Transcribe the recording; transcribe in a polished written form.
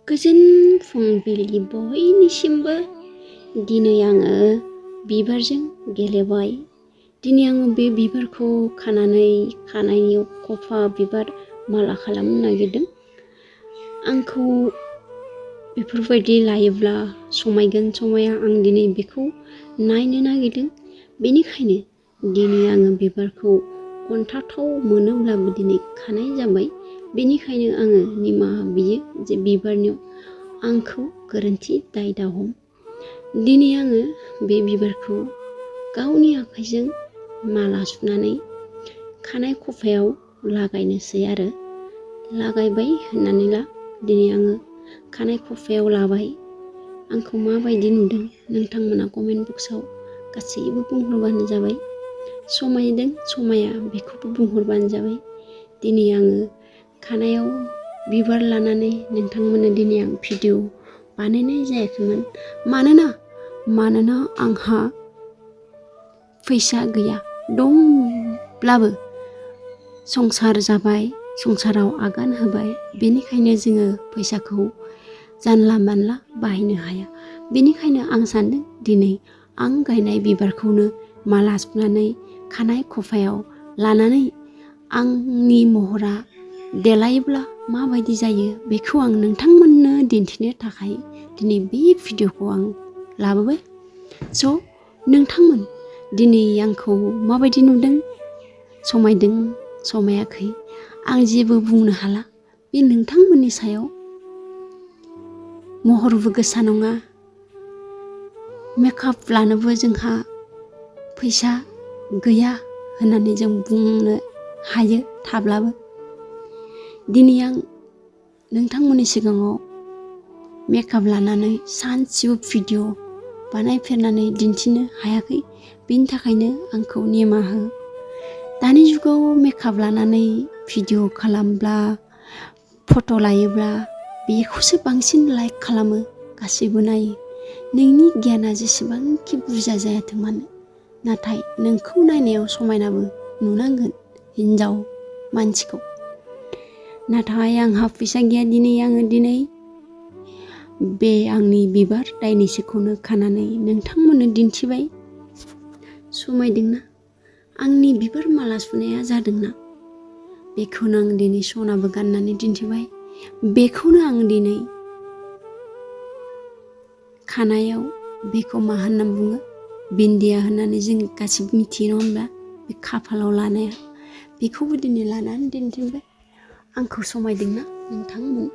गोजोन फुंबिलि बयनिसिमबो दिनै आङो बिबारजों गेलेबाय। दिनै आङो बे बिबारखौ खानानै खानायनि खफा बिबार माला खालामनो नागिरदों। आंखौ बेफोरबायदि लायोब्ला समायगोन समाया आं दिनै बेखौ नायनो नागिरदों। बेनिखायनो दिनै आङो बिबारखौ अनथावथाव मोनोब्लाबो दिनै खानाय जाबाय। बेनिखायनो आङो निमाहा बियो जे बिबारनियाव आंखौ गोरोन्थि दाय दाहम। दिनै आङो बे बिबारखौ गावनि आखाइजों माला सुनानै खानाय खफायाव लागायनोसै आरो लागायबाय होननानै ला। दिनै आङो खानाय खफायाव लाबाय। आंखौ माबायदि नुदों नोंथांमोना कमेन्ट बक्सआव गासैबो बुंहरबानो जाबाय। समायदों समाया बेखौबो बुंहरबानो जाबाय। दिनै आङो खानायाव बिबार लानानै नोंथांमोननो दिनै आं भिडिअ बानायनाय जायाखैमोन। मानोना आंहा फैसा गैया। दंब्लाबो संसार जाबाय, संसाराव आगान होबाय। बेनिखायनो जोङो फैसाखौ जानला मानला बाहायनो हाया। बेनिखायनो आं सानदों दिनै आं गायनाय बिबारखौनो माला सुनानै खानाय खफायाव लानानै आंनि महरा देलायोब्ला माबायदि जायो बेखौ आं नोंथांमोननो दिन्थिनो थाखाय दिनै बे भिडिअखौ आं लाबोबाय। स' नोंथांमोन दिनै आंखौ माबायदि नुदों? समायदों समायाखै आं जेबो बुंनो हाला। बे नोंथांमोननि सायाव। महरबो गोसा नङा। मेकआप लानोबो जोंहा फैसा गैया होननानै जों बुंनो हायो। थाब्लाबो दिनै आं नोंथांमोननि सिगाङाव मेकआप लानानै सानसेबो भिडिअ बानायफेरनानै दिन्थिनो हायाखै। बेनि थाखायनो आंखौ निमाहा हो। दानि जुगाव मेकआप लानानै भिडिअ खालामब्ला फट' लायोब्ला बेखौसो बांसिन लाइक खालामो, गासैबो नायो। नोंनि गियाना जेसेबांखि बुरजा जायाथों मानो, नाथाय नोंखौ नायनायाव समायनाबो नुनांगोन हिन्जाव मानसिखौ। नाथाय आंहा फैसा गैया। दिनै बे आंनि बिबार दायनैसोखौनो खानानै नोंथांमोननो दिन्थिबाय। समायदोंना? आंनि बिबार माला सुनाया जादोंना? बेखौनो आं दिनै सनाबो गाननानै दिन्थिबाय। बेखौनो आं दिनै खानायाव बेखौ मा होनना बुङो? बिन्दिया होननानै जों गासिबो मिथियो नङा होनबा? बे खाफालाव लानाया बेखौबो दिनै लानानै दिन्थिबाय। आंखौ समायदोंना नोंथांमोन?